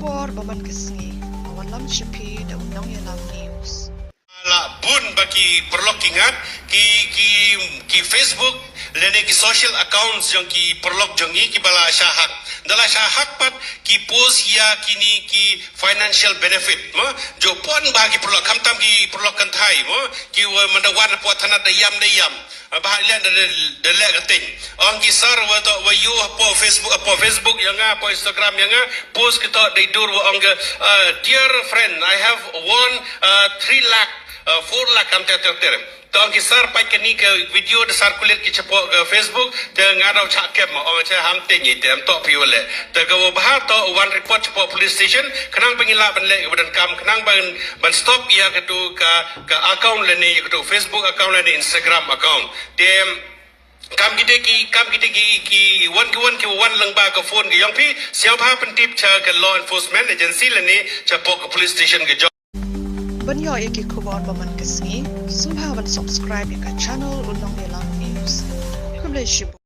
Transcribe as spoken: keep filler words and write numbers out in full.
Por ba man ka sngi, a wallam sha phi da u Nongïalam News. La bun ba ki paralok ki ngat, ki, ki, ki Facebook, lane ki social accounts jong ki paralok jong ngi ki ba la shah hack. Da la shah hack pat ki post ïa kini ki financial benefit, mo, jopon ba ki paralok, khamtam ki paralok kynthai, mo, ki wa manda wan hapoh thanat da ïam da ïam. Ba ha lian da, da, da leh ka ting. Ong ki sir wa to wa ïoh hapoh Facebook, hapoh Facebook ïa nga, hapoh Instagram ïa nga, post ki to dei dur wa ong ka, uh, "Dear friend, I have won, uh, three lakh, uh, four lakh," kam ter ter ter. To ong ki sir, peit kani ka video da circulate ki chapoh ka Facebook, te nga daw chah kem, ong cha ham te ngi te am to phi wa leh. Te ka wa bha to wan report chapoh police station, khnang ba ngin lah ban leh ka ba donkam, khnang ban, ban stop ïa katu ka, ka account lane ïa katu Facebook account lane Instagram account. Te kam kite ki, kam kite ki, ki wan, ki wan, ki wan lang ba ka phone ki jong phi, sngewbha pyntip cha ka law enforcement agency lane chapoh ka police station ka jong. Ban ïoh ïa ki khubor ba man ka sngi, sngewbha ban subscribe ïa ka channel U Nongïalam News. Khublei shibun.